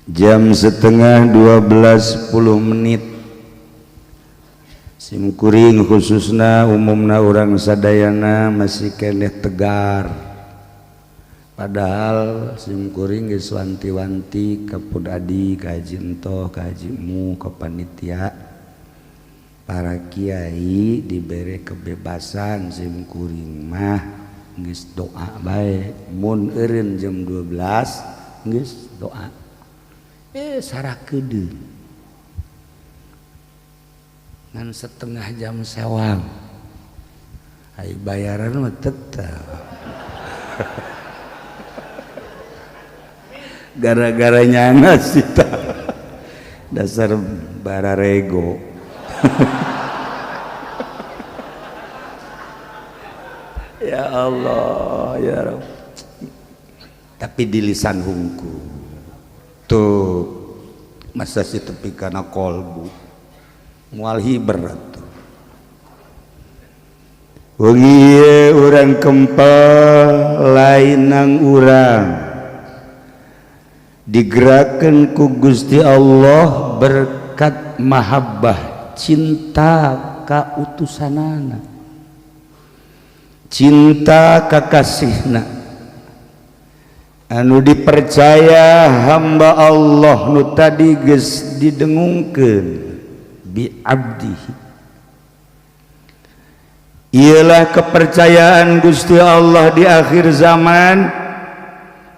Jam 11.30. Simkuring, khususna umumna urang sadayana, masih keneh tegar, padahal simkuring geus wanti-wanti ka pun adi, ka Haji Entoh, ka Haji Mu, ka panitia, para kiai diberi kebebasan. Simkuring mah geus doa bae, mun eureun jam 12 geus doa, sarah kedeung ngan setengah jam sewang. Ai bayaran mah tetep. Gara-gara nyana sih, dasar bararego. Ya Allah, ya Rabb. Tapi di lisan hungku tuh masa sih tepi kana kolbu mual hiber tuh. Wengi urang kempel lainang, urang digerakkan ku Gusti Allah berkat mahabbah, cinta ka utusanana, cinta kakasihna, anu dipercaya hamba Allah nu tadi geus didengungkeun bi abdihi. Ialah kepercayaan Gusti Allah di akhir zaman,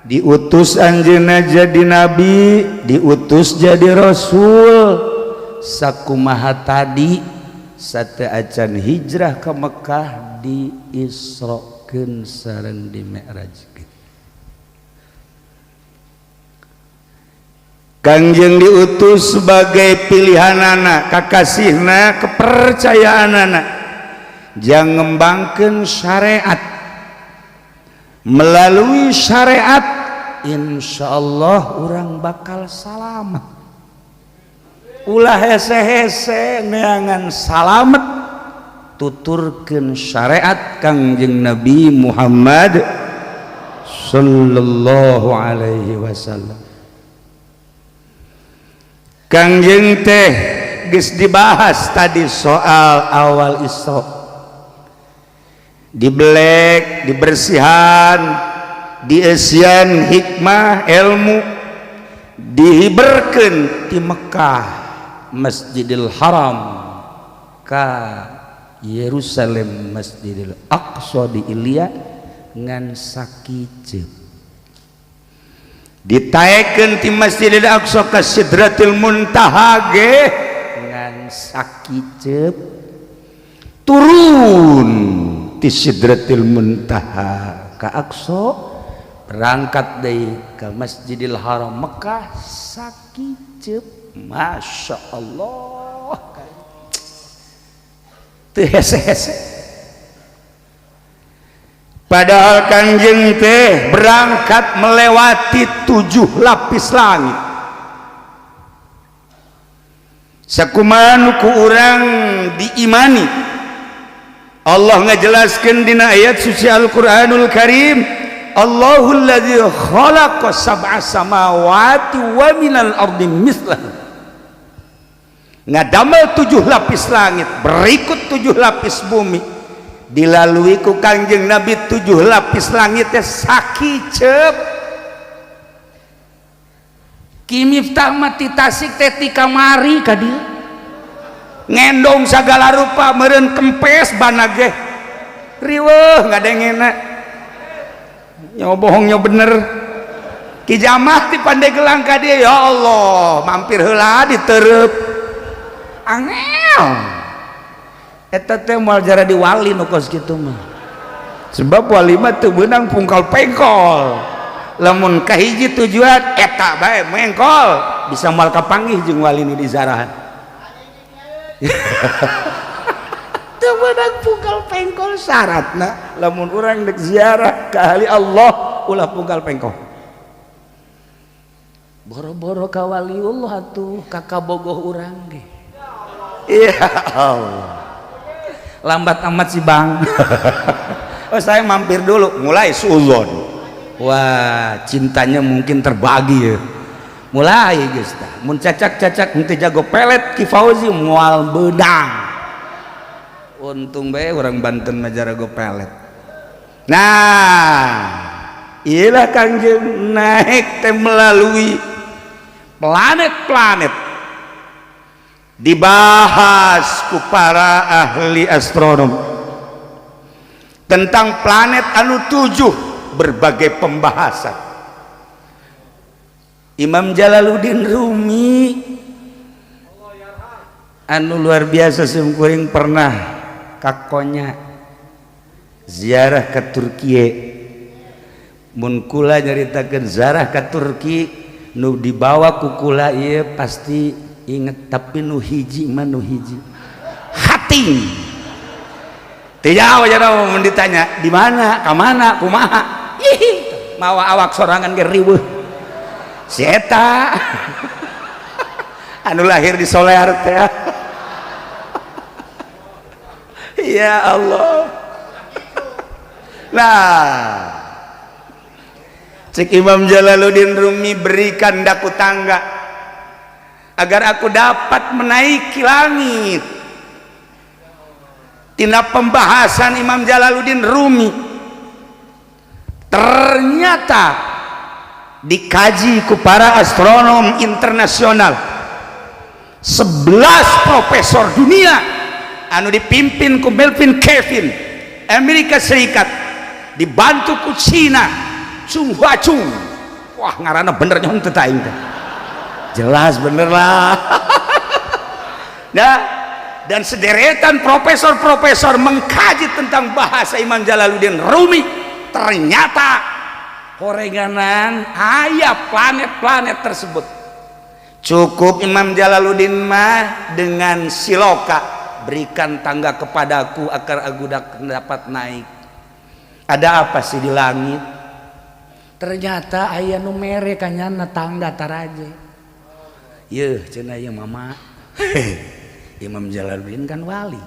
diutus anjeunna jadi nabi, diutus jadi rasul. Sakumaha tadi, sateuacan hijrah ke Mekah diisrokeun sareng dimi'rajkeun. Kangjeng diutus sebagai pilihanana, kakasihna, kepercayaanana, jang ngembangkeun syariat. Melalui syariat insyaallah orang bakal salamet. Ulah hese-hese neangan salamet, tuturkeun syariat Kangjeng Nabi Muhammad sallallahu alaihi wasallam. Kangjeng teh geus dibahas tadi soal awal Isra, dibelek, dibersihan, diesian hikmah ilmu, dihiberkeun di Mekah, Masjidil Haram, ka Yerusalem, Masjidil Aqsa di Ilya ngan sakiceup. Ditaekeun ti Masjidil Aqsa ka Sidratil Muntaha ge ngan sakiceup, turun ti Sidratil Muntaha ka Aqsa, berangkat deui ke Masjidil Haram Mekah sakiceup. Masya Allah, teu hese-hese. Padahal Kangjeng teh berangkat melewati 7 lapis langit. Sakumaha ku urang diimani, Allah ngajelaskeun dina ayat suci Al-Qur'anul Karim, Allahul ladzi khalaqa sab'a samawati wa minal ardi mislah. Ngadamel 7 lapis langit berikut 7 lapis bumi, dilalui ku Kangjeng Nabi 7 lapis langit teh sakiceup. Ki Miftah mah ti Tasik teh ti kamari ka dieu ngendong sagala rupa, meureun kempes bana ge riweuh ngadengena, nyo bohong nyo bener. Ki Jamah ti Pandeglang ka dieu, ya Allah, mampir heula ditereup angel. Eta teh moal jara di wali nu kos kitu mah, sebab wali mah teu meunang pungkal pengkol. Lamun kahiji tujuan eta bae mengkol, bisa moal kapanggih jeung wali nu dizarahan. Teu meunang pungkal pengkol. Syaratna lamun urang dek ziarah ka ahli Allah, ulah pungkal pengkol. Boro-boro ka waliullah atuh, ka kabogoh urang ge. Ya Allah, lambat amat sih bang. Oh, saya mampir dulu, mulai suuzon. Wah, cintanya mungkin terbagi ya. Mulai geus tah mun cacak-cacak henteu jago pelet Ki Fauzi moal beunang. Untung bae urang Banten mah jarago pelet. Nah, iyalah Kangjeng naik teh melalui planet-planet, dibahas ku para ahli astronom tentang planet anu 7, berbagai pembahasan. Imam Jalaluddin Rumi anu luar biasa, simkuring pernah kakonya ziarah ke Turki. Mun kula nyaritakeun ziarah ke Turki nu dibawa ku kula ieu pasti inget, tapi nu hiji mah nu hiji hating teu jauh. Jadi mun ditanya di mana, ka mana, kumaha, ih, mawa awak sorangan ge riweuh. Si eta anu lahir di Solear teh, ya Allah. Nah, cek Imam Jalaluddin Rumi, berikan daku tangga agar aku dapat menaiki langit. Tina pembahasan Imam Jalaluddin Rumi ternyata dikaji ku para astronom internasional, 11 profesor dunia anu dipimpin ku Melvin Kevin Amerika Serikat, dibantu ku Cina Chung Hua Chung. Wah, ngaranna bener nyon teu aing teh, jelas bener lah. Nah, dan sederetan profesor-profesor mengkaji tentang bahasa Imam Jalaluddin Rumi, ternyata horenganan aya planet-planet tersebut. Cukup Imam Jalaluddin mah dengan siloka, berikan tangga kepadaku agar aku dapat naik. Ada apa sih di langit? Ternyata aya nu mere kanyana tangga taraje. Yeuh, cenah ieu mama. Imam Jalaluddin kan wali,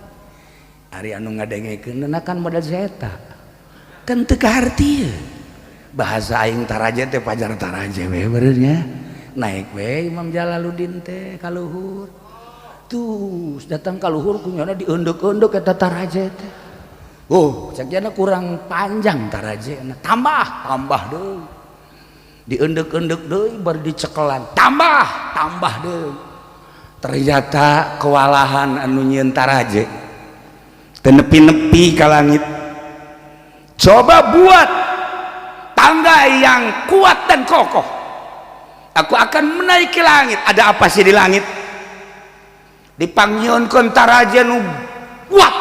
ari anu ngadengekeun kan modal zeta kan teu kaharti bahasa aing. Taraje teh pajar taraje we beureunya. Naik we Imam Jalaluddin teh ka luhur. Tuh datang ka luhur, kunyana diendek-endek eta taraje teh. Oh, cek kurang panjang taraje, tambah tambah deui. Diendek-endek deui, baru dicekelan, tambah tambah deui. Ternyata kewalahan anu nyieun taraje, teu nepi-nepi ka langit. Coba buat tangga yang kuat dan kokoh, aku akan menaiki langit. Ada apa sih di langit? Dipangyieunkeun taraje nu kuat,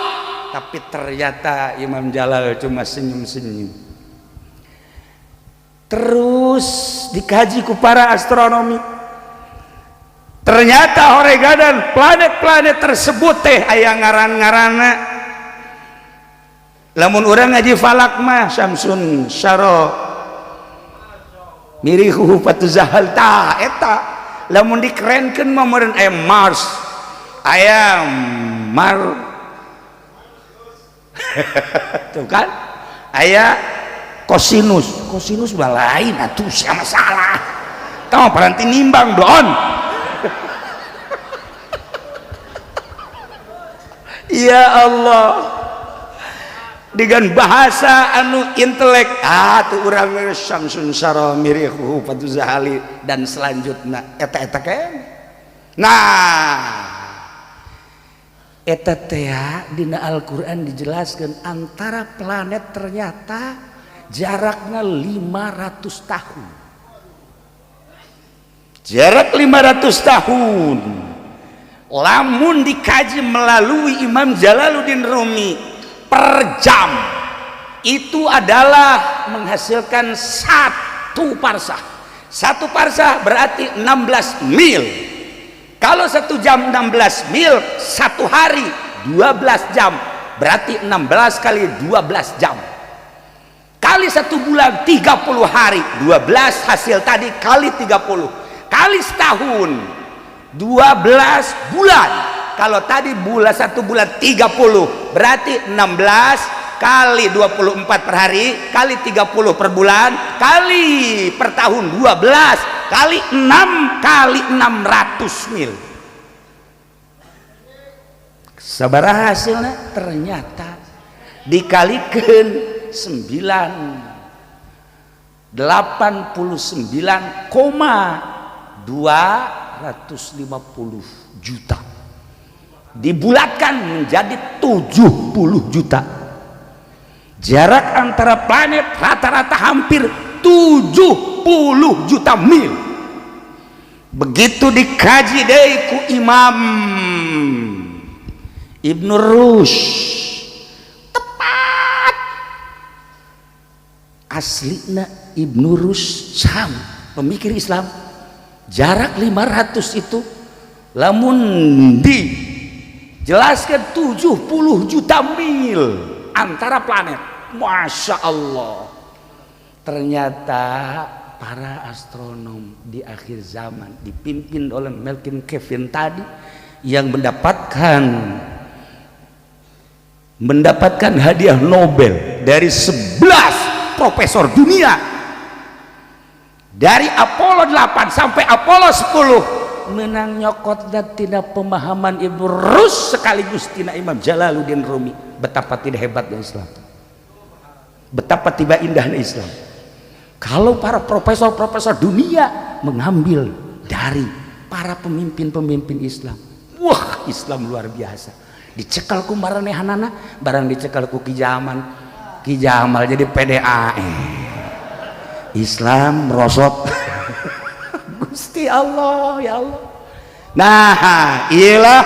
tapi ternyata Imam Jalal cuma senyum-senyum. Terus dikaji ku para astronomi, ternyata horegadan planet-planet tersebut teh aya ngaran-ngaranna. Lamun urang ngaji falak mah Syamsun Syaro mirihu fatuzahal ta eta. Lamun dikerenkeun mah meureun aya Mars, aya Mar, tuh kan, aya kosinus. Kosinus mah lain atuh, sia salah tau paranti nimbang blon. Ya Allah, dengan bahasa anu intelek ah tuh urang Syamsun Syara mirihu fatuzahali dan selanjutnya eta eta kan. Nah, eta teh dina Al-Qur'an dijelaskan antara planet ternyata jaraknya 500 tahun. Jarak 500 tahun lamun dikaji melalui Imam Jalaluddin Rumi per jam itu adalah menghasilkan 1 parsah. 1 parsah berarti 16 mil. Kalau 1 jam 16 mil, 1 hari 12 jam, berarti 16 kali 12 jam kali 1 bulan 30 hari, 12 hasil tadi kali 30 kali setahun 12 bulan. Kalau tadi bulan 1 bulan 30, berarti 16 Kali 24 per hari, kali 30 per bulan, kali per tahun 12, kali 6 kali 600 mil. Sabaraha hasilnya? Ternyata dikalikan 9 89,250 juta, dibulatkan menjadi 70 juta. Jarak antara planet rata-rata hampir 70 juta mil. Begitu dikaji deui ku Imam Ibnu Rushd, tepat aslina Ibnu Rushd sam pemikir Islam, jarak 500 itu lamun dijelaskan 70 juta mil antara planet. Masya Allah, ternyata para astronom di akhir zaman dipimpin oleh Melvin Kevin tadi yang mendapatkan mendapatkan hadiah Nobel dari 11 profesor dunia, dari Apollo 8 sampai Apollo 10, menang nyokot dan tidak pemahaman Ibnu Rushd sekaligus tina Imam Jalaluddin Rumi. Betapa tidak hebatnya Islam, betapa tiba indahnya Islam, kalau para profesor-profesor dunia mengambil dari para pemimpin-pemimpin Islam. Wah, Islam luar biasa. Dicekal ku maranehanana, barang dicekal ku Ki Jamal, Ki Jamal jadi PDAE, Islam merosot. Gusti Allah, ya Allah. Nah, iyalah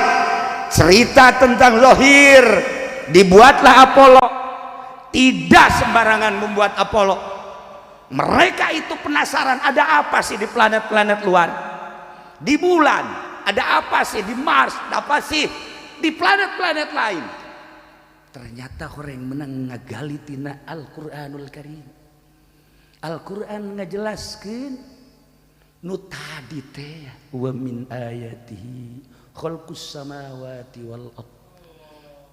cerita tentang lohir. Dibuatlah Apollo. Tidak sembarangan membuat Apollo. Mereka itu penasaran, ada apa sih di planet-planet luar, di bulan, ada apa sih di Mars, ada apa sih di planet-planet lain. Ternyata orang menang ngagali tina Al-Quranul Karim. Al-Quran ngajelaskeun nu tadi teh, wa min ayatihi khalqus samawati wal ard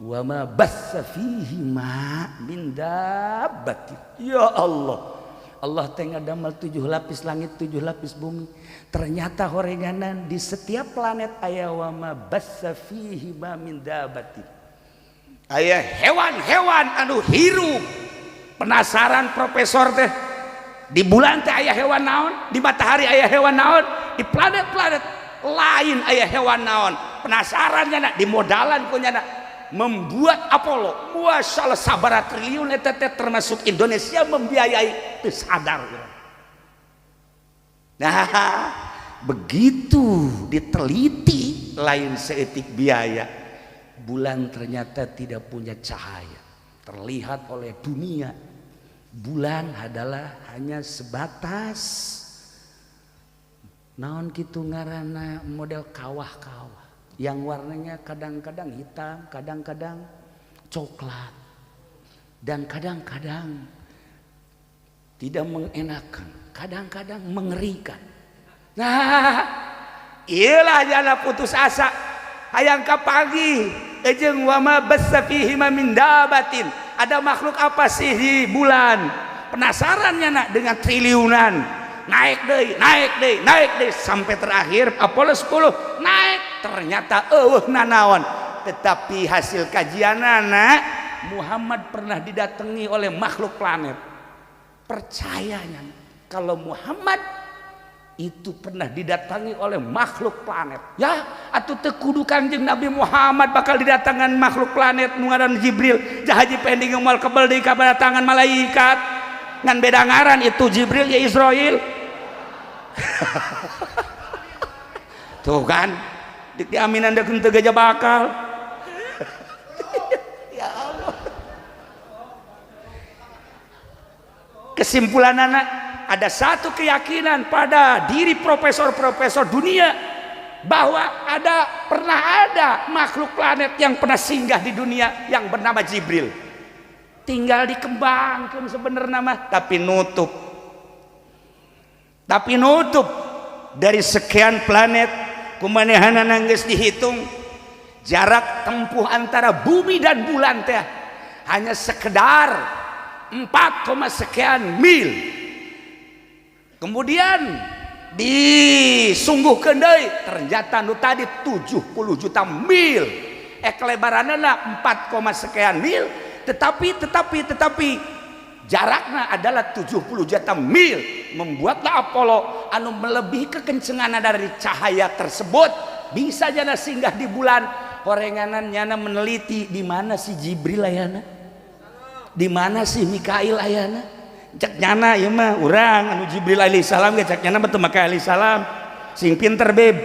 wa ma batsa fihima min dabbatin. Ya Allah, Allah teh ngadamel tujuh lapis langit, tujuh lapis bumi. Ternyata horenganan di setiap planet aya wa ma batsa fihima min dabbatin, aya hewan-hewan anu hirup. Penasaran profesor teh, di bulan teh aya hewan naon, di matahari aya hewan naon, di planet-planet lain aya hewan naon. Penasaran nyana, di modalan ku nyana membuat Apollo. Wah, salah sabara triliun eta teh, termasuk Indonesia membiayai, teu sadar urang. Nah, begitu diteliti, lain saeutik biaya. Bulan ternyata tidak punya cahaya terlihat oleh dunia. Bulan adalah hanya sebatas naon kitu ngaranna, model kawah-kawah yang warnanya kadang-kadang hitam, kadang-kadang coklat, dan kadang-kadang tidak mengenakan, kadang-kadang mengerikan. Nah, iyalah jana putus asa hayang kapanggih jeung wama bassa fihi min dabatin, ada makhluk apa sih di bulan. Penasaran nak dengan triliunan, naik deh, naik deh, naik deh, sampai terakhir Apollo 10 naik, ternyata eueuh nanaon. Tetapi hasil kajian anak Muhammad pernah didatangi oleh makhluk planet. Percayanya kalau Muhammad itu pernah didatangi oleh makhluk planet, ya atau teu kudu Kanjeng Nabi Muhammad bakal didatangan makhluk planet nu ngaran Jibril. Haji pending moal kebel deui kedatangan malaikat, ngan beda ngaran, itu Jibril ya Israel. Tuh kan dik diaminan dek henteu gajah bakal. Ya Allah, kesimpulan anak, ada satu keyakinan pada diri profesor-profesor dunia bahwa ada, pernah ada makhluk planet yang pernah singgah di dunia yang bernama Jibril. Tinggal dikembangkan sebenarnya mah, tapi nutup, tapi nutup. Dari sekian planet kumanehanana geus dihitung jarak tempuh antara bumi dan bulan teh. Hanya sekedar 4, sekian mil. Kemudian disungguhkeun deui, ternyata nu tadi 70 juta mil, kelebaranna 4, sekian mil, tetapi tetapi tetapi jaraknya adalah 70 juta mil. Membuatlah Apollo anu melebihi kekencengan dari cahaya tersebut bisa jana singgah di bulan. Horenganan nyana meneliti di mana si Jibril ayana, di mana si Mikail ayana. Cek nyana ieu mah urang anu Jibril alaihi salam ge, cek nyana betul maka alaihi salam sing pinter, beb.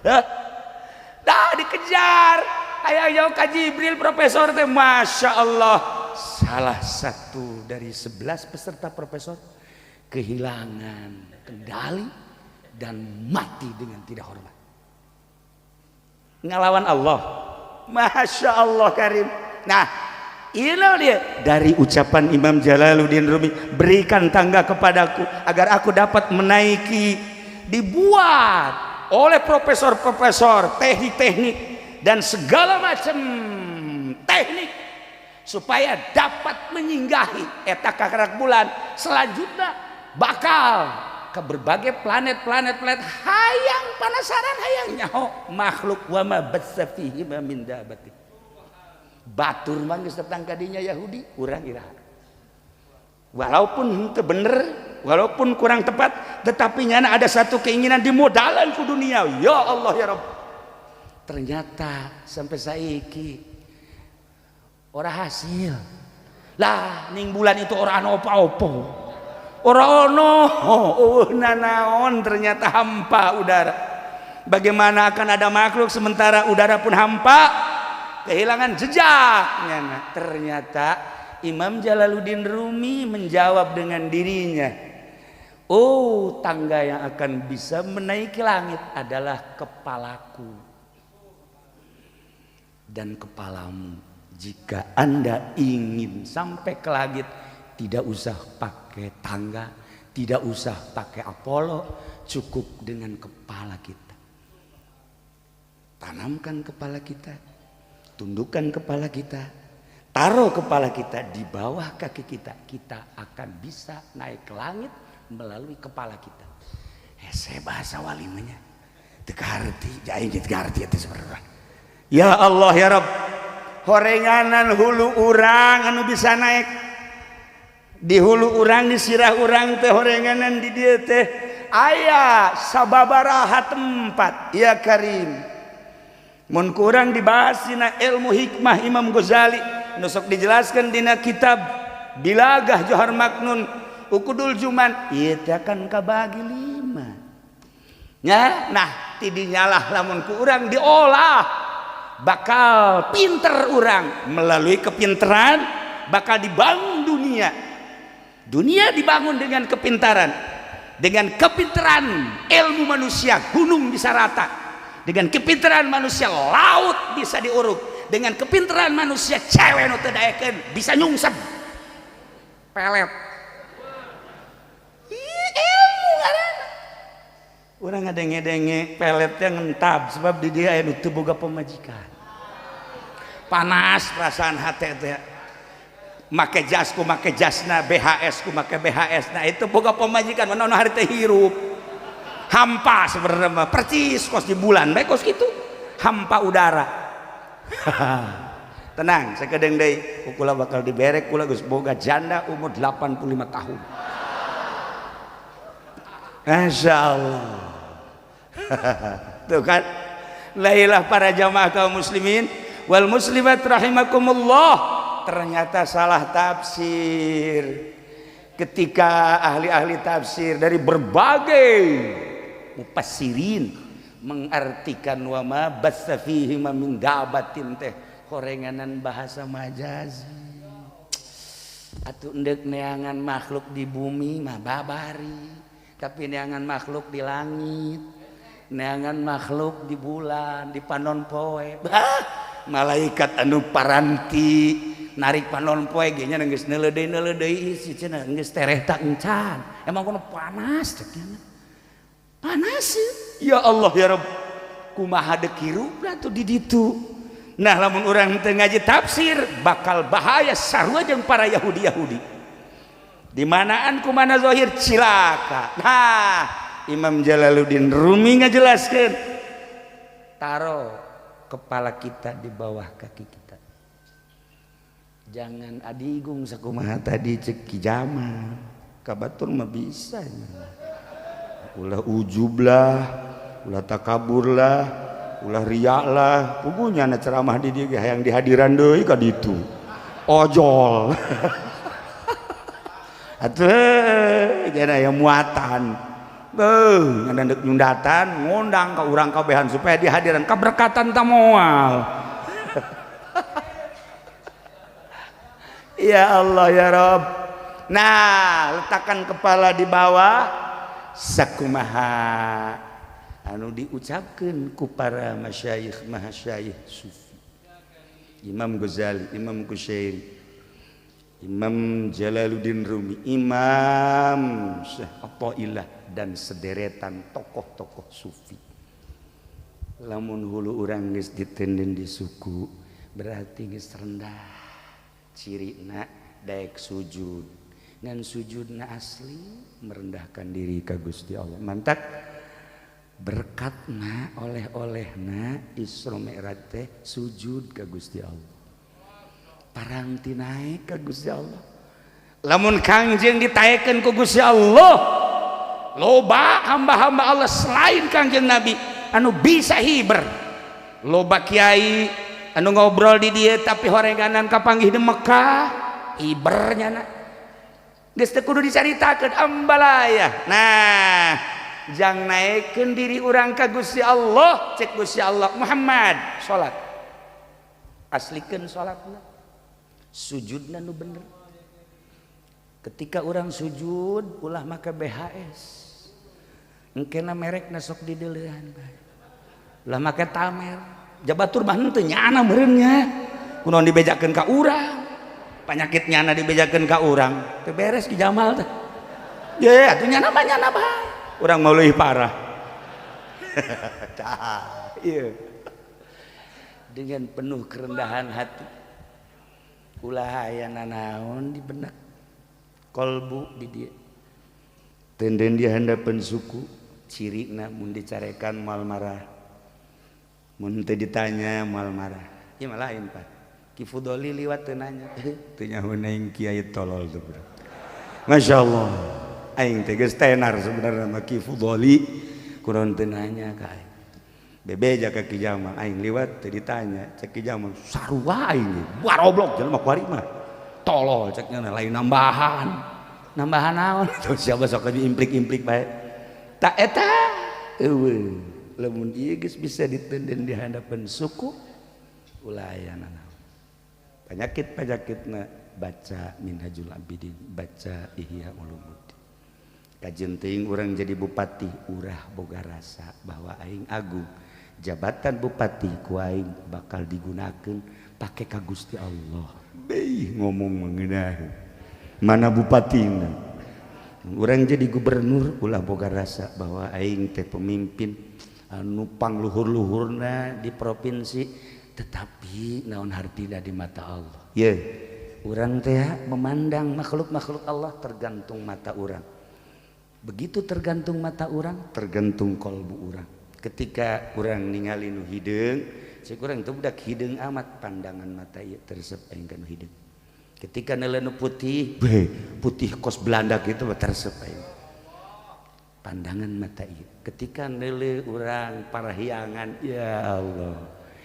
Hah? Dah dikejar ayo jauh ka Jibril. Profesor teh, Masya Allah, salah satu dari 11 peserta profesor kehilangan kendali dan mati dengan tidak hormat ngelawan Allah. Masya Allah Karim. Nah, ini dia dari ucapan Imam Jalaluddin Rumi, "Berikan tangga kepadaku agar aku dapat menaiki." Dibuat oleh profesor-profesor teknik-teknik dan segala macam teknik supaya dapat menyinggahi eta kakarak bulan. Selanjutnya bakal ke berbagai planet-planet planet, hayang penasaran, hayang nyaho makhluk. Wa ma batsa fihi min dabati. Batur mah geus datang ka dinya, Yahudi urang iraha. Walaupun henteu bener, walaupun kurang tepat, tetapi nyana ada satu keinginan di modalan ku dunia. Ya Allah, ya Rabb, ternyata sampai saiki ora hasil lah. Ning bulan itu ora ana apa-apa, ora ono, oh, nanaon. Ternyata hampa udara. Bagaimana akan ada makhluk sementara udara pun hampa, kehilangan jejak nyana? Ternyata Imam Jalaluddin Rumi menjawab dengan dirinya, "Oh, tangga yang akan bisa menaiki langit adalah kepalaku dan kepalamu. Jika Anda ingin sampai ke langit, tidak usah pakai tangga, tidak usah pakai Apollo, cukup dengan kepala kita. Tanamkan kepala kita, tundukkan kepala kita, taruh kepala kita di bawah kaki kita, kita akan bisa naik ke langit melalui kepala kita." Hese bahasa walimanya. Teu kaharti, aing teu kaharti eta sebenarnya. Ya Allah, ya Rabb. Horenganan hulu urang anu bisa naik. Di hulu urang, di sirah urang teh, horenganan di dieu teh aya sababaraha tempat. Ya Karim. Mun kurang dibahas dina ilmu hikmah Imam Ghazali, nu sok dijelaskan dina kitab Bilagah Johar Maknun, Ukudul Juman, ieu teh akan kabagi lima nya. Nah, tidinya lah lamun ku urang diolah, bakal pinter urang. Melalui kepintaran bakal dibangun dunia. Dunia dibangun dengan kepintaran. Dengan kepintaran ilmu manusia, gunung bisa rata. Dengan kepintaran manusia, laut bisa diuruk. Dengan kepintaran manusia, cewek nu teu daekeun bisa nyungsep pelet. Ih, ilmu ngaranna. Urang ngadenge-denge peletnya ngentab sebab di dia aya nu teu boga pamajikan. Panas perasaan hati teh, make jas ku make jasna, BHS ku make BHS. Nah, itu boga pamajikan mana hari teh hirup hampa sebenarnya mah, percis kos di bulan bae, kos gitu hampa udara. Tenang, sakedeung deui kula bakal diberek. Kula geus boga janda umur 85 tahun. Masya Allah. Tuh kan. Lailah para jamaah kaum muslimin wal muslimat rahimakumullah. Ternyata salah tafsir ketika ahli-ahli tafsir dari berbagai mufassirin mengartikan wa ma batsa fihi min dabatin teh horenganan bahasa majazi. Atuh endek neangan makhluk di bumi mah babari, tapi neangan makhluk di langit, neangan makhluk di bulan, di panon poe. Bah, malaikat anu paranti narik panon poe ge nya geus neuleudeuy neuleudeuy isi cenah, geus tereh tak encan. Emang kono panas cek nya. Panas. Ya Allah ya Rabb. Kumaha deuk hirupna tuh di ditu. Nah lamun urang teu ngaji tafsir bakal bahaya sarua jeung para Yahudi-Yahudi. Di manaan kumana zahir cilaka. Nah, Imam Jalaluddin Rumi ngajelaskeun, taruh kepala kita di bawah kaki kita. Jangan adigung sakumaha tadi cek Ki Jamal. Ka batur mah bisa. Ulah ujub lah, ulah takabur lah, ulah riya lah. Pugunya na ceramah di dieu hayang dihadiran deui ka ditu. Ojol. Atuh jana aya muatan. Beuh, ngan deuk nyundatan ngundang ka urang kabehan supaya dihadiran kaberkatan ta moal. Ya Allah ya Rabb. Nah, letakkan kepala di bawah sakumaha anu diucapkeun ku para masyayikh mahasyayikh sufi. Imam Ghazali, Imam Qusyairi, Imam Jalaluddin Rumi, Imam Syekh Athaillah dan sederetan tokoh-tokoh sufi. Lamun hulu urang geus ditenden di suku berarti geus rendah. Cirina daek sujud. Ngan sujudna asli merendahkan diri ka Gusti Allah. Mantak berkatna oleh-olehna Isra Mi'raj teh sujud ka Gusti Allah. Paranti naik ka Gusti Allah. Lamun Kangjeng ditaekeun ku Gusti Allah, loba hamba-hamba Allah selain Kangjeng Nabi anu bisa hiber. Loba kiai anu ngobrol di dieu tapi horenganan kapanggih di Mekah, hibernya na. Geus teu kudu dicaritakeun ambalaya. Nah, jang naekkeun diri urang ka Gusti Allah, cek Gusti Allah Muhammad salat. Aslikeun salatna. Sujudna nu bener. Ketika orang sujud ulah make BHS. Engkena merekna sok dideuleuan bae. Ulah make tamer. Jabatur mah henteu nyana meureun nya. Kunaon dibejakeun ka urang? Penyakit nyana dibejakeun ka urang. Teu beres Ki Jamal teh. Ye atuh nyana mah nyana bae. Urang mah leuwih parah. Tah, ieu. Dengan penuh kerendahan hati. Ulah aya nanaon di benak kolbu di dieu. Tenden di handapeun suku cirina mun dicarekan moal marah. Mun teu ditanya moal marah. Ieu mah lain Pak. Ki Fudoli liwat teu nanya. Teu nyaho aing kiai tolol tuh bro. Masya Allah. Aing teh geus tenar sebenarnya mah Ki Fudoli kunaon teu nanya ka aing. Bebeja ka Ki Jamal aing liwat teu ditanya cek Ki Jamal sarua aing baroblok jelema kuari mah. Tolol cek nya lain nambahan. Nambahan naon? Tuh siapa sok implik-implik bae. Tak eta eueuh lamun ieu geus bisa ditenden di hadapan suku ulah aya nanaon. Penyakit-penyakitna baca Minhajul Abidin, baca Ihya Ulumuddin. Kajeun teuing urang jadi bupati urah boga rasa bahwa aing agung. Jabatan bupati ku aing bakal digunakeun pake ka Gusti Allah. Beuh ngomong mengenai mana bupatina. Urang jadi gubernur ulah boga rasa bahwa aing teh pemimpin anu pangluhur-luhurna di provinsi, tetapi naon hartina di mata Allah. Ye, urang teh memandang makhluk-makhluk Allah tergantung mata urang. Begitu tergantung mata urang, tergantung kolbu urang. Ketika urang ningali nu hideung, cek urang teh budak hideung amat pandangan mata ieu teresep aing ka nu hideung. Ketika neuleuh nu putih, beuh, putih kos Belanda gitu teresep aing. Pandangan mata ieu. Ketika neuleuh urang parahyangan, ya Allah.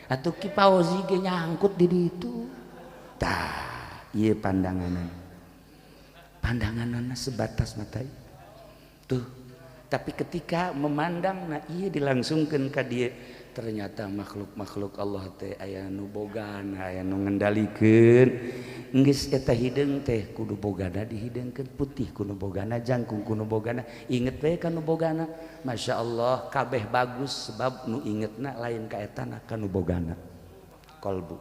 Atuh Ki Fauzi ge nyangkut di ditu. Tah, ieu pandanganan. Pandanganana sebatas mata ieu. Tuh, tapi ketika memandang nah ieu dilangsungkeun ka dieu, ternyata makhluk-makhluk Allah teh aya nu bogana, aya nu ngendalikeun. Geus eta hideung teh kudu bogana dihideungkeun, putih kudu bogana, jangkung kudu bogana, inget we ka nu bogana. Masya Allah kabeh bagus sebab nu ingetna lain ka etana ka nu bogana. Kolbu.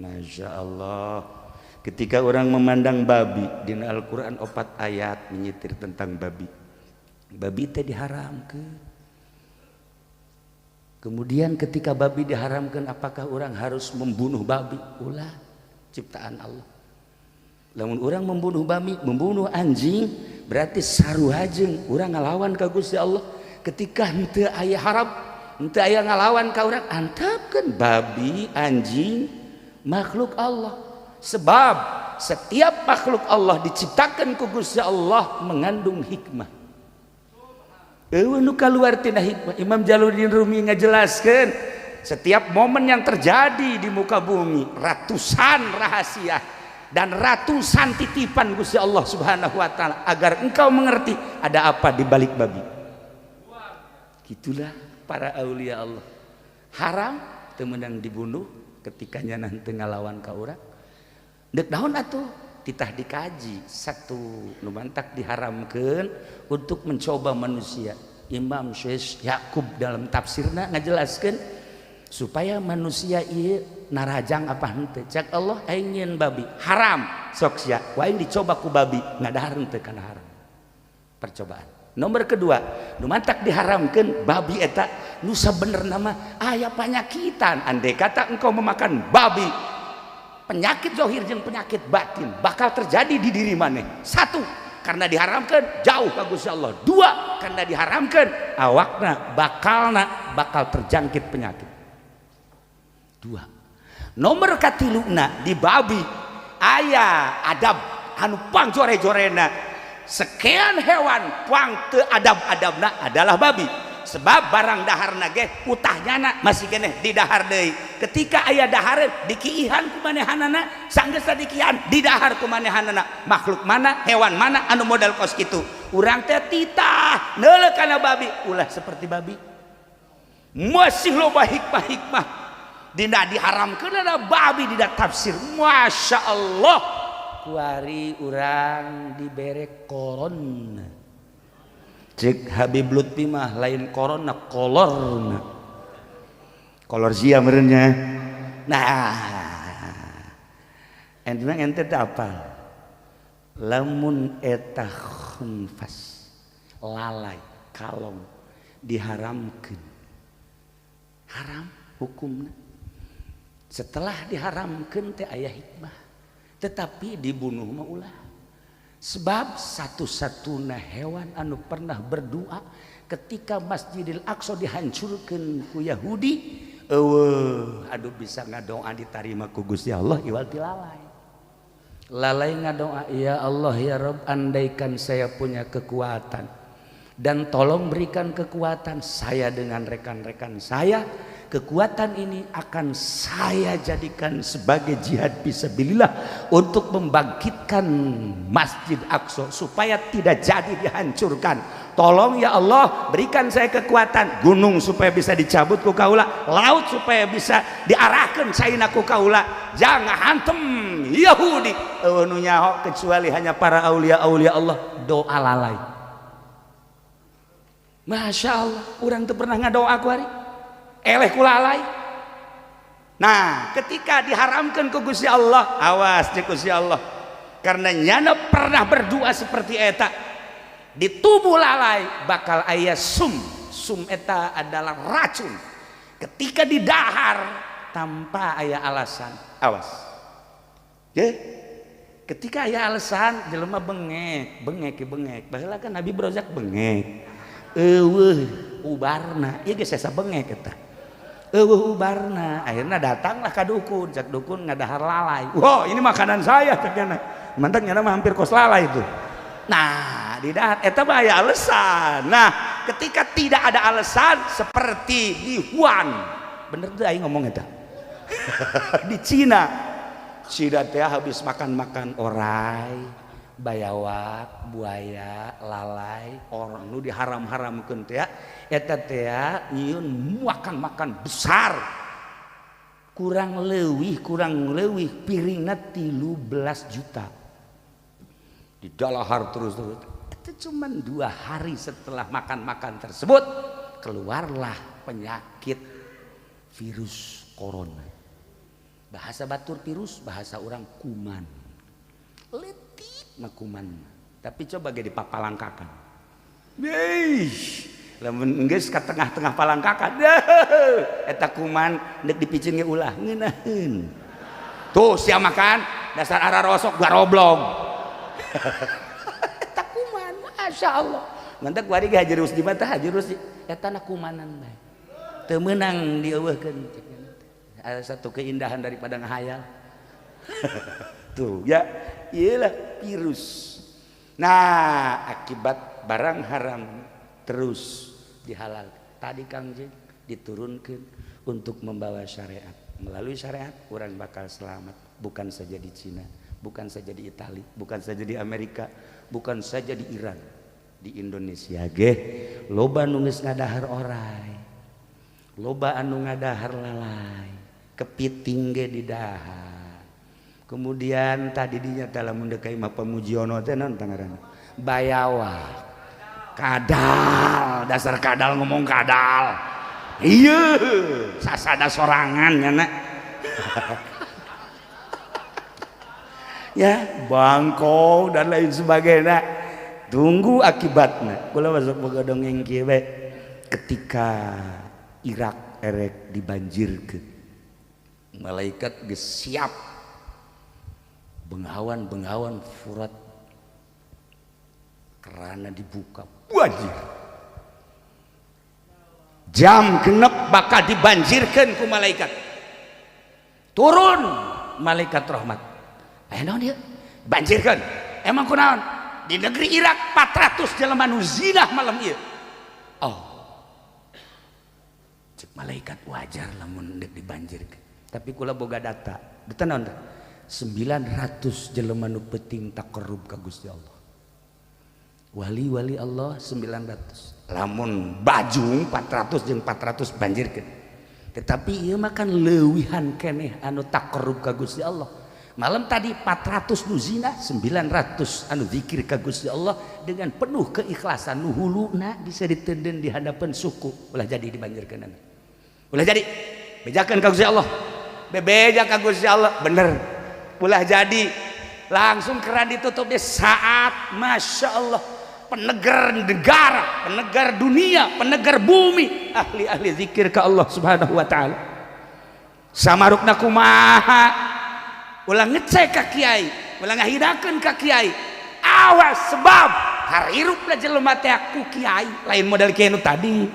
Masya Allah. Ketika orang memandang babi dina Al-Qur'an 4 ayat menyitir tentang babi. Babi teh diharamkeun. Kemudian ketika babi diharamkan, apakah orang harus membunuh babi? Ulah, ciptaan Allah. Lamun orang membunuh babi, membunuh anjing, berarti sarua jeung urang ngalawan ka Gusti Allah. Ketika henteu aya haram, henteu aya ngalawan ka urang, antepkeun babi, anjing, makhluk Allah. Sebab setiap makhluk Allah diciptakan ku Gusti Allah mengandung hikmah. Euweuh nu kaluar tina hikmah. Imam Jalaluddin Rumi ngajelaskeun setiap momen yang terjadi di muka bumi ratusan rahasia dan ratusan titipan Gusti Allah Subhanahu wa taala agar engkau mengerti ada apa di balik babi. Gitulah para aulia Allah. Haram teu meunang dibunuh ketika nyana teu ngalawan ka urang. Deuk naon atuh? Titah dikaji satu nu mantak diharamkeun untuk mencoba manusia. Imam Syekh Yakub dalam tafsirna ngajelaskeun supaya manusia ieu narajang apa henteu. Cek Allah, aing nyieun babi haram, sok sia ku aing dicoba ku babi ngadahar henteu kana haram. Percobaan nomor kedua nu mantak diharamkeun babi eta nu sabenerna mah aya panyakitan. Andai kata engkau memakan babi, penyakit zohir jeung penyakit batin bakal terjadi di diri maneh. Satu, karena diharamkan jauh ka Gusti Allah. Dua, karena diharamkan awakna bakalna bakal terjangkit penyakit. Dua. Nomor katiluna, di babi aya adab anu pangjore-jorena. Sekian hewan pang teu adab-adabna adalah babi, sebab barang daharna ge utahnyana masih keneh di dahar deui. Ketika aya dahareun, dikiihan ku manehanana. Sanggeus dikiihan, di dahar ku manehanana. Makhluk mana, hewan mana anu modal kos kitu? Urang teh titah neuleuh kana babi, ulah seperti babi. Masih loba hikmah-hikmah dina diharamkeun ada babi dina tafsir. Masya Allah, kuari urang dibere corona. Cek Habib Lutfi mah lain corona, kolorna, kolor sia merenya. Nah, ente ente teh apa lamun eta khunfas, lalai, kalong diharamkeun, haram hukumna. Setelah diharamkeun teh aya hikmah, tetapi dibunuh mah ulah, sebab satu-satunya hewan anu pernah berdoa ketika Masjidil Aqsa dihancurkan ku Yahudi, euweuh aduh bisa ngadoa ditarima ku Gusti Allah iwal ti lalai. Lalai ngadoa, "Ya Allah, ya Rabb, andaikan saya punya kekuatan dan tolong berikan kekuatan saya dengan rekan-rekan saya, kekuatan ini akan saya jadikan sebagai jihad fisabilillah untuk membangkitkan Masjid Aqsa supaya tidak jadi dihancurkan. Tolong ya Allah, berikan saya kekuatan, gunung supaya bisa dicabut ku kaula, laut supaya bisa diarahkan caina ku kaula, jangan hantem Yahudi." Euweuh nu nyaho kecuali hanya para aulia aulia Allah, doa lalai. Masya Allah, urang teu pernah ngadoa ku hari eleh ku lalai. Nah, ketika diharamkan ku Gusti Allah, awas cek Gusti Allah, karena nyana pernah berdoa seperti eta, di tubuh lalai bakal aya sum. Sum eta adalah racun. Ketika didahar tanpa aya alasan, awas ya. Ketika aya alasan, jelema bengek bengek bengek. Baheula kan Nabi Brozak bengek, euweuh ubarna. Ieu geus asa bengek eta, euweuh ubarna. Akhirnya datanglah ka dukun. Cak dukun, ngadahar lalai. "Wah, ini makanan saya," cak nyana. Mantak nyana mah hampir kos lalai itu. Nah, di dahar eta mah aya alasan. Nah, ketika tidak ada alasan seperti di Wuhan, bener tuh aing ngomong eta, di Cina. Cina teh habis makan-makan orai, bayawak, buaya, lalai, orang nu diharam-haramkeun teh eta teh nyieun makan-makan besar, kurang leuwih piringna 13 juta di dalahar terus terus. Itu cuma 2 hari setelah makan-makan tersebut keluarlah penyakit virus corona. Bahasa batur virus, bahasa orang kuman. Letik mah kuman, tapi coba ge dipapalangkakan. Yeih, Lamun geus ka tengah-tengah palangkakan, eta kuman deuk dipicen ge ulah ngeunaheun. Tuh sia makan dasar arah rosok garoblog. Eta kuman, Masya Allah. Mantak kuari ge Haji Rusdi mah tah Haji Rusdi eta na kumanan bae. Teu meunang dieuweuhkeun. Ada satu keindahan daripada ngahayal. Tuh ya, iyalah virus. Nah, akibat barang haram terus dihalal. Tadi Kang Jeng diturunkan untuk membawa syariat. Melalui syariat orang bakal selamat, bukan saja di Cina, bukan saja di Itali, bukan saja di Amerika, bukan saja di Iran, di Indonesia ge loba nu geus ngadahar orai, loba anu ngadahar lalai, kepiting ge didahar. Kemudian tadi dinyata lamun deuk ka imah Pamujiono teh naon tangaranna? Bayawak. Kadal, dasar kadal ngomong kadal. Iya, sasada sorangan ya nak. Ya, bangkong dan lain sebagainya. Tunggu akibatnya. Kula masuk boga dongeng kieu bae. Ketika Irak erek dibanjirkeun, malaikat geus siap bengawan-bengawan Furat kerana dibuka banjir. Jam genep bakal dibanjirkan ku malaikat. Turun malaikat rahmat. Naon ieu? Banjirkan. Emang kunaon? Di negeri Irak 400 jelema nu zinah malam ieu. Oh. Cek malaikat wajar lamun deuk dibanjirkeun. Tapi kula boga data. Data naon teh? 900 jelema nu penting taqarrub ka Gusti Allah. Wali-wali Allah 900. Lamun bajung 400 jeung 400 banjirkeun. Tetapi ieu mah kan leuwihan keneh anu taqarrub ka Gusti Allah. Malam tadi 400 nu zina, 900 anu zikir ka Gusti Allah dengan penuh keikhlasan nu huluna bisa ditenden di hadapan suku. Ulah jadi dibanjirkeun. Ulah jadi bejakeun ka Gusti Allah. Bebeja ka Gusti Allah, bener. Ulah jadi langsung keran ditutup di saat Masya Allah penegar negara, penegar dunia, penegar bumi, ahli-ahli zikir ke Allah Subhanahu wa ta'ala. Samarukna kumaha, ulah ngecek ka kiai, ulah ngahidakeun ka kiai, awas sebab harirupna jelema teh ku kiai lain model kiai nu tadi.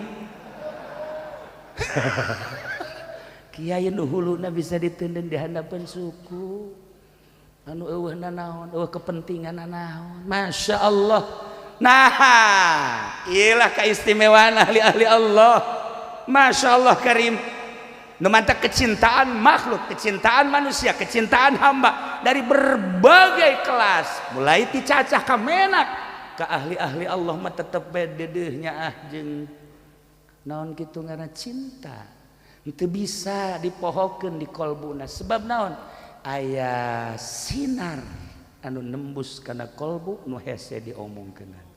Kiai nu huluna bisa ditenden di handapeun suku, anu eueuh naon, eueuh kepentingan naon. Masya Allah. Nah, iyalah keistimewaan ahli-ahli Allah. Masya Allah karim. Nu mantak kecintaan makhluk, kecintaan manusia, kecintaan hamba dari berbagai kelas, mulai ti cacah ka menak ka ahli-ahli Allah mah tetep bae deudeuhnya ah jeung naon kitu ngaranna cinta. Teu bisa dipohokeun di kolbuna sebab naon? Aya sinar anu nembus kana kolbu nu hese diomongkeun.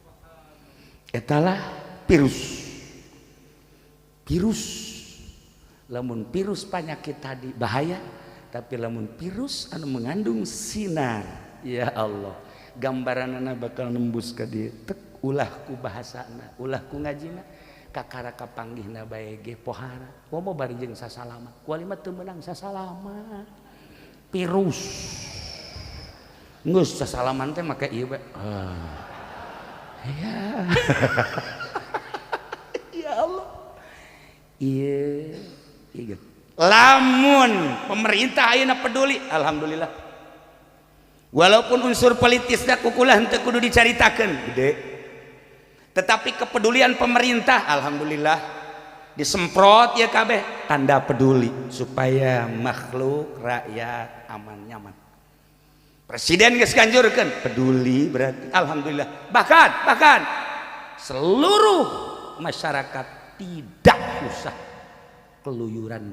Etalah virus. Virus. Lamun virus penyakit tadi bahaya, tapi lamun virus anu mengandung sinar, ya Allah, gambaranana bakal nembus ka dieu. Tek ulah ku bahasana, ulah ku ngajina, kakara kapanggihna bae ge pohara. Komo bari jeung sasalama. Kuali mah teu meunang sasalama. Virus. Geus sasalaman teh make ieu bae. Ah. Ya. Ya Allah. Iya, iya. Lamun pemerintah ayeuna peduli, alhamdulillah. Walaupun unsur politisna kukulah henteu kudu dicaritakeun, gede. Tetapi kepedulian pemerintah, alhamdulillah disemprot ya kabeh tanda peduli supaya makhluk rakyat aman nyaman. Presiden geus ganjurkeun peduli berarti alhamdulillah. Bahkan bahkan seluruh masyarakat tidak usah keluyuran,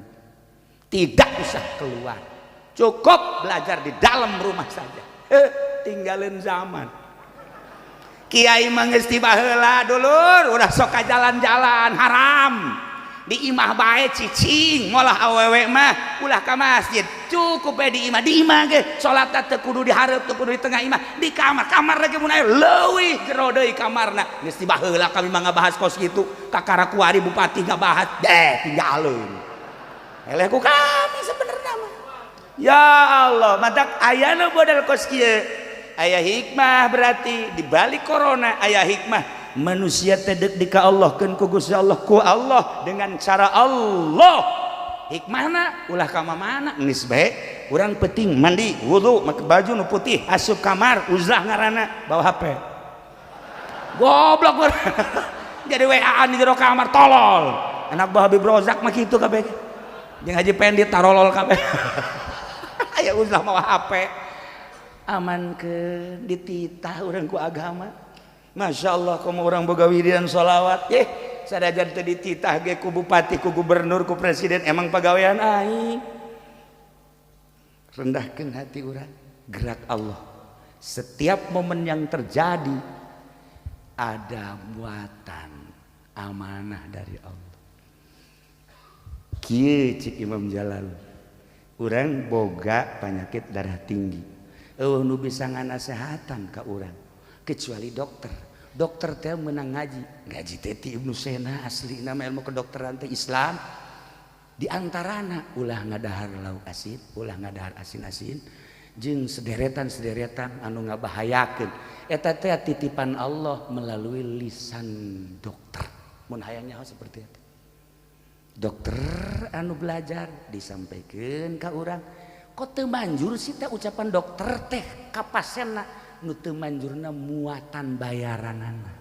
tidak usah keluar, cukup belajar di dalam rumah saja. Tinggalin zaman kiai mah geus ti baheula dulur udah sok ka jalan-jalan haram. Di imah bae cicing, molah awewe mah ulah ka masjid, cukup bae di imah. Di imah ge salat teu kudu di hareup, teu kudu di tengah imah, di kamar. Kamar lagi mun aya leuwih jero deui kamarna. Geus baheula kami mah ngabahas kos kitu, kakara kuari bupati ngabahas deh tinggalkeun. Eleh ku kami sebenarnya mah. Ya Allah, matak ayana modal kos kieu. Aya hikmah berarti di balik corona aya hikmah. Manusia tedek di ka Allah keun ku Gusti Allah, ku Allah dengan cara Allah. Hikmahna ulah ka mana geus bae urang penting mandi wudu make baju nu putih asup kamar uzlah ngaranna bawa HP. Goblok jadi WA-an di jero kamar tolol. Anak buah Habib Rozak mah kitu kabeh. Jeung Haji Pendi tarolol kabeh. Aya uzlah mawa HP. Amankeun dititah urang ku agama. Masya Allah, kamu orang boga wiridan sholawat, ye sadajan teu dititah ge ku bupati, ku gubernur, ku presiden, emang pagawean aing. Rendahkeun hati urang, gerak Allah. Setiap momen yang terjadi ada muatan amanah dari Allah. Kieu cik Imam Jalal, urang boga penyakit darah tinggi, eueuh nu bisa nganasehatan ka urang kecuali dokter. Dokter teh menang ngaji, ngaji teh ti Ibnu Sena, asli nama ilmu kedokteran teh Islam. Di antarana ulah ngadahar lauk asin, ulah ngadahar asin-asin, jeung sederetan-sederetan anu ngabahayakeun. Eta teh titipan Allah melalui lisan dokter. Mun hayang nyaho seperti itu. Dokter anu belajar disampaikan ka urang, kok teu manjur sih teh ucapan dokter teh ka pasienna? Nu teu manjurna muatan bayaranana.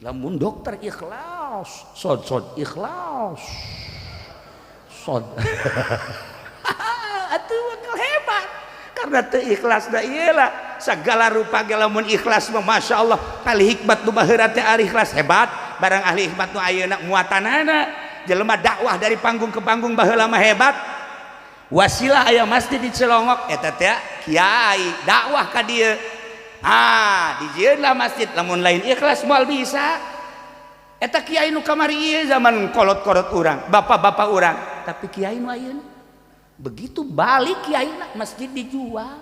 Lamun dokter ikhlas, sod-sod ikhlas. Sod. Atuh bakal hebat. Karena teu ikhlas da ieu lah segala rupa ge lamun ikhlas mah masyaallah. Ahli hikmat nu baheula teh ahli ikhlas hebat, barang ahli hikmat nu ayeuna muatanana jelema dakwah dari panggung ke panggung baheula mah hebat. Wasilah aya masjid di Cilongok eta teh kiai dakwah ka dieu. Ah, dijieunlah masjid lamun lain ikhlas moal bisa. Eta kiai nu kamari ieu zaman kolot-kolot urang, bapak-bapak urang, tapi kiai nu ayeuna begitu balik kiai masjid dijual.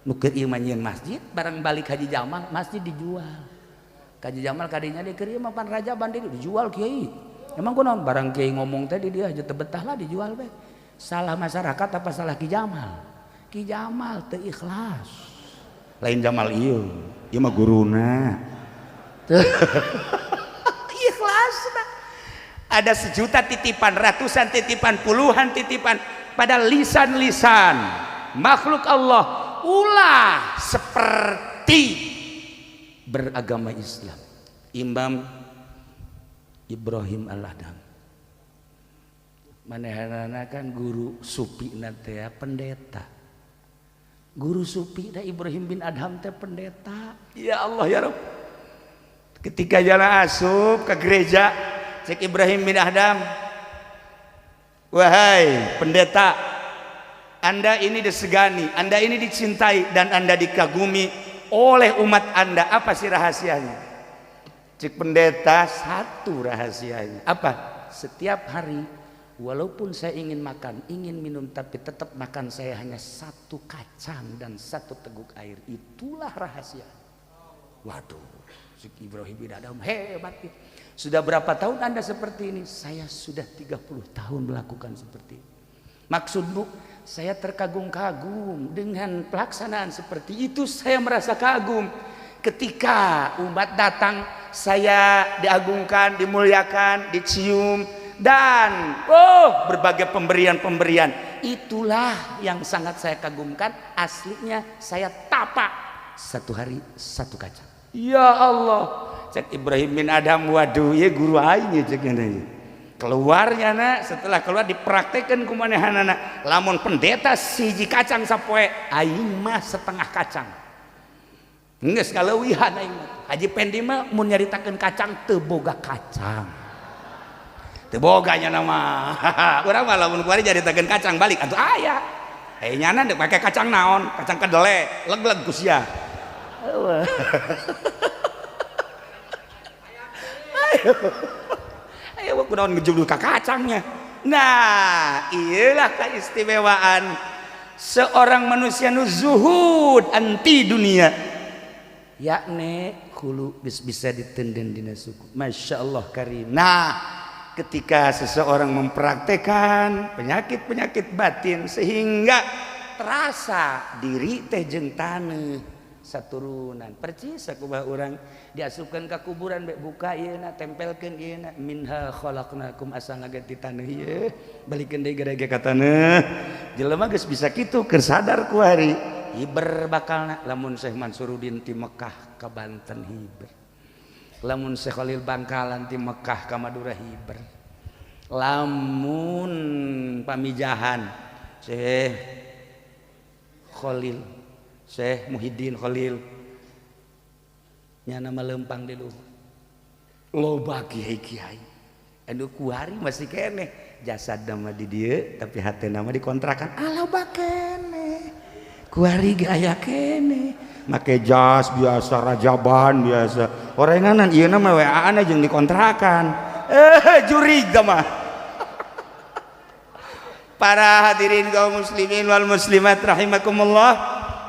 Nu keur ieu mah nyieun masjid, barang balik Haji Jamal masjid dijual. Haji Jamal kadinya di keur ieu mah pan rajaban dijual kiai. Emang kunaon barang kiai ngomong teh di dia aja teu betah lah dijual bae. Salah masyarakat apa salah Ki Jamal? Ki Jamal teu ikhlas. Lain Jamal ieu, ieu mah guruna. Ikhlas nah. Ada sejuta titipan, ratusan titipan, puluhan titipan pada lisan-lisan makhluk Allah ulah seperti beragama Islam. Imam Ibrahim Al-Adham manehanana kan guru supi teh pendeta. Guru supi da Ibrahim bin Adham teh pendeta. Ya Allah ya Rabb. Ketika jalan asup ke gereja, cek Ibrahim bin Adham, wahai pendeta, Anda ini disegani, Anda ini dicintai dan Anda dikagumi oleh umat Anda. Apa sih rahasianya? Cek pendeta, satu rahasianya. Apa? Setiap hari walaupun saya ingin makan, ingin minum, tapi tetap makan saya hanya satu kacang dan satu teguk air. Itulah rahasia. Waduh, si Ibrahim bin Adham hebat. Sudah berapa tahun Anda seperti ini? Saya sudah 30 tahun melakukan seperti ini. Maksudmu, saya terkagum-kagum dengan pelaksanaan seperti itu. Saya merasa kagum. Ketika umat datang, saya diagungkan, dimuliakan, dicium, dan oh berbagai pemberian-pemberian. Itulah yang sangat saya kagumkan. Aslinya saya tapa satu hari satu kacang. Ya Allah, cek Ibrahim bin Adham, waduh ya guru aing cek ini. Keluarnya nak, setelah keluar dipraktekkan ku manehanana. Lamun pendeta siji kacang sapoe, aing mah setengah kacang. Geus kaleuwihan aing mah. Haji Pendi mah mun nyaritakeun kacang teu boga kacang. Teu boga nya nama. Urang mah lamun kuari nyaritakeun kacang balik atuh aya. Eh nyana dek make kacang naon? Kacang kedele, leg-leg ku sia. Ayo. Euweuh kunaon ngejulur ka kacangnya. Nah, iyalah keistimewaan seorang manusia nu zuhud anti dunia, yakni hulu bisa ditenden dina suku. Masya Allah karim. Nah, ketika seseorang mempraktekan penyakit-penyakit batin sehingga terasa diri teh jeung taneuh saturunan percis, sakumaha urang diasupkeun ka kuburan bae, buka ieu na, tempelkeun ieu na, minha khalaqnakum, asalna ge ti taneuh ieu, balikeun deui gede ka taneuh. Jelema geus bisa kitu, keur sadar kuari hiber bakalna. Lamun Syekh Mansuruddin ti Mekah ka Banten hiber, lamun Syekh Khalil Bangkalan ti Mekah ka Madura hiber, lamun pamijahan Syekh Khalil, Syekh Muhyiddin Khalil nya, nama lempang di luhur, loba kiai-kiai anu kuari masih keneh jasad nama di dieu tapi hati nama dikontrakan. Ah, loba keneh kuari ge, aya keneh make jas biasa, rajaban biasa, orenganan ieu nama WA-an jeung dikontrakan. Eh, jurig mah. Para hadirin kaum muslimin wal muslimat rahimakumullah,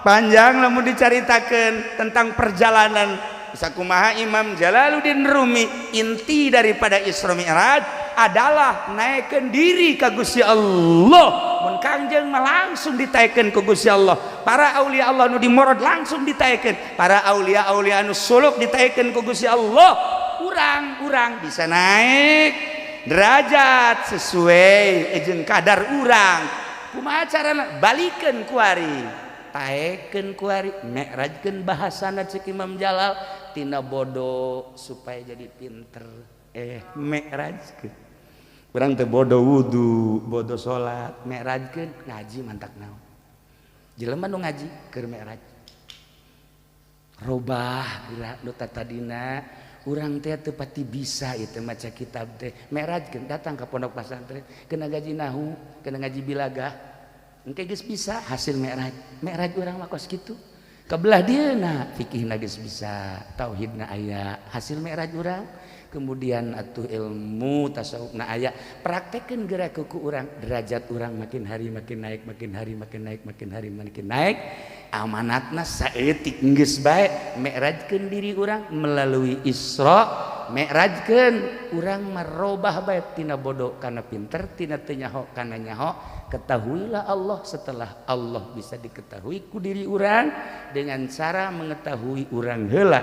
panjang lamun dicaritakeun tentang perjalanan sakumaha Imam Jalaluddin Rumi. Inti daripada Isra Mi'raj adalah naikkan diri ka Gusti Allah. Mun Kangjeng mah langsung ditaikeun ku Gusti Allah, para aulia Allah nu dimorod langsung ditaikeun, para aulia aulia anu suluk ditaikeun ku Gusti Allah. Urang-urang bisa naik derajat sesuai jeung kadar urang. Kumaha carana? Balikeun kuari, taekeun kuari, mi'rajkeun. Bahasana cek Imam Jalal, tina bodoh supaya jadi pinter. Eh, mi'rajkeun. Urang teh bodoh wudu, bodoh salat, mi'rajkeun ngaji. Mantak naon jelema nu ngaji keur mi'raj, robah geura nu tadina urang teh teu pati bisa itu maca kitab teh. Mi'rajkeun, datang ke pondok pesantren, kena ngaji nahu, kena ngaji bilagah, engke geus bisa. Hasil mi'raj, mi'raj urang mah kos kitu. Kebelah dia na fikihna geus bisa, tauhidna aya, hasil mi'raj urang. Kemudian atuh ilmu tasawufna aya, praktekeun geura ku urang, derajat urang makin hari makin naik, makin hari makin naik, makin hari makin naik. Amanatna saeutik geus bae. Mi'rajkeun diri urang melalui Isra Mi'rajkeun. Urang merobah bae tina bodoh kana pinter, tina teu nyaho kana nyaho. Ketahuilah Allah. Setelah Allah bisa diketahui ku diri urang dengan cara mengetahui urang heula,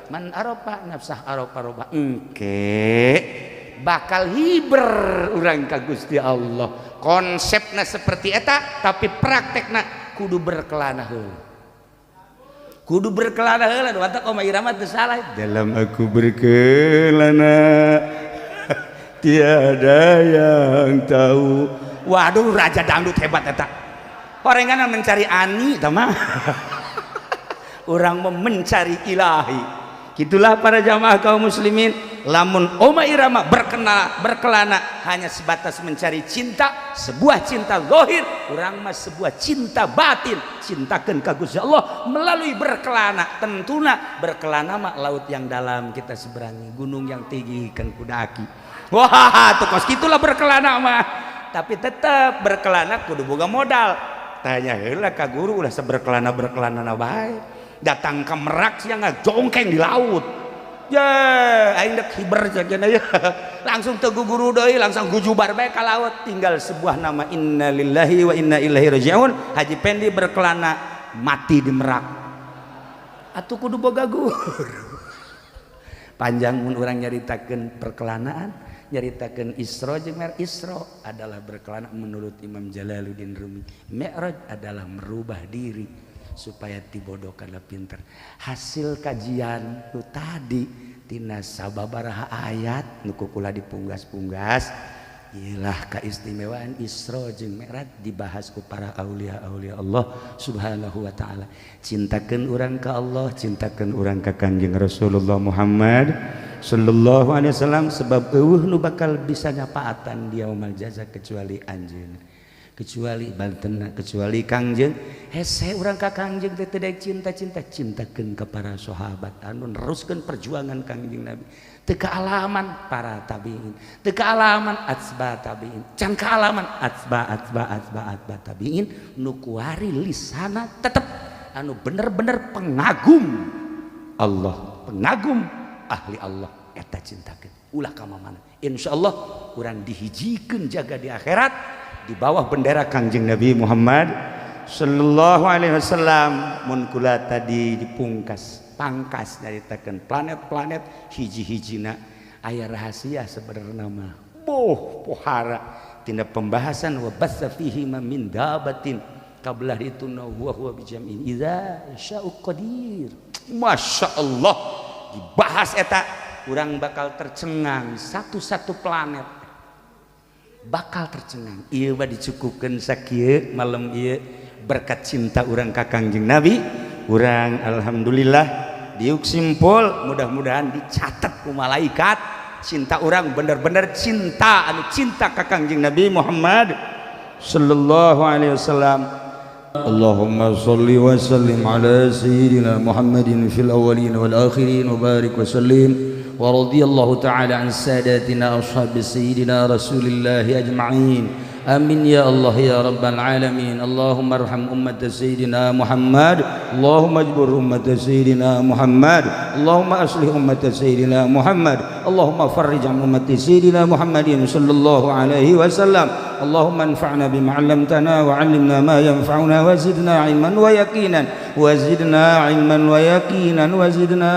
man arofa nafsah arofa roba, engke bakal hiber urang ka Gusti Allah. Konsepna seperti eta, tapi praktekna kudu berkelana heula, kudu berkelana heula. Mata Rhoma Irama teu salah, dalam aku berkelana tiada yang tahu. Waduh, raja dangdut hebat eta. Orengan mencari ani tah mah, urang mencari ilahi. Gitulah para jamaah kaum muslimin. Lamun Rhoma Irama berkenal berkelana hanya sebatas mencari cinta, sebuah cinta zahir, urang mah sebuah cinta batin, cintakan ka Gusti Allah melalui berkelana. Tentuna berkelana mah laut yang dalam kita seberangi, gunung yang tinggi kan kudaki. Wah, tuh kos gitulah berkelana mah. Tapi tetap berkelana kudu boga modal. Tanya heula ka guru, ulah seberkelana berkelana bae. Datang ke Merak sia ngajongkeng di laut ya, aing dek hiber cenah ya, langsung teu guru deui, langsung gujubar bae ka laut. Tinggal sebuah nama, innalillahi wa inna ilaihi rajiun. Haji Pendi berkelana mati di Merak. Atuh kudu boga guru. Panjang mun urang nyaritakeun perkelanaan, nyaritakeun Isra jeung Mi'raj. Isra adalah berkelana menurut Imam Jalaluddin Rumi, Mi'raj adalah merubah diri supaya tibodoh kana pinter. Hasil kajian nu tadi tina sababaraha ayat nu kukula dipunggas-punggas ialah keistimewaan Isra jeung Mi'raj dibahas ku para aulia-aulia Allah Subhanahu wa taala. Cintakeun urang ka Allah, cintakeun urang ka Kangjeng Rasulullah Muhammad sallallahu alaihi wasallam, sebab euweuh nu bakal bisa nyapaatan di yaumul jaza kecuali anjeun. Kecuali Banten, kecuali Kangjeng. Hese urang ka Kangjeng teh teu cinta-cinta, cintakeun ka para sahabat anu neruskeun perjuangan Kangjeng Nabi. Teu kaalaman para tabiin, teu kaalaman atsba tabiin, can kaalaman atsba atsba atsba atsba tabiin, nu kuari lisana tetep anu bener-bener pengagum Allah, pengagum ahli Allah, eta cintakeun ulah ka mana. Insyaallah urang dihijikeun jaga di akhirat di bawah bendera Kangjeng Nabi Muhammad sallallahu alaihi wasallam. Mun kula tadi dipungkas pangkas nyaritakeun planet-planet, hiji-hijina aya rahasia sebenarnya mah boh pohara tina pembahasan wa batsa fihi min dabatin kabelah itu huwa huwa bijam'in idza sya'u qadir. Masya Allah, dibahas eta urang bakal tercengang, satu-satu planet bakal tercengang. Ieu mah dicukupkeun sakieu malam ieu. Berkat cinta urang ka Kangjeng Nabi, urang alhamdulillah diuk simpul. Mudah-mudahan dicatat ku malaikat cinta urang bener-bener cinta anu cinta ka Kangjeng Nabi Muhammad sallallahu alaihi wasallam. اللهم صل وسلم على سيدنا محمد في الأولين والآخرين وبارك وسلم، ورضي الله تعالى عن ساداتنا أصحاب سيدنا رسول الله أجمعين. آمين يا الله يا رب العالمين. اللهم ارحم أمة سيدنا محمد، اللهم اجبر أمة سيدنا محمد، اللهم أصلح أمة سيدنا محمد، اللهم فرج عن أمة سيدنا محمد صلى الله عليه وسلم. اللهم انفعنا بما علمتنا وعلمنا ما ينفعنا وزدنا علما ويقينا، وزدنا علما ويقينا، وزدنا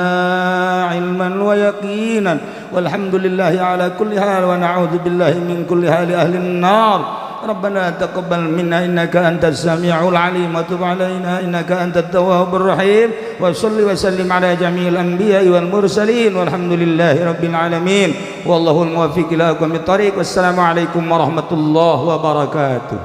علما ويقينا. والحمد لله على كل حال، ونعوذ بالله من كل حال أهل النار. ربنا تقبل منا إنك أنت السميع العليم، وتب علينا إنك أنت التواب الرحيم، وصل وسلم على جميع الأنبياء والمرسلين، والحمد لله رب العالمين، والله الموفق إلى أقوم الطريق. والسلام عليكم ورحمة الله وبركاته.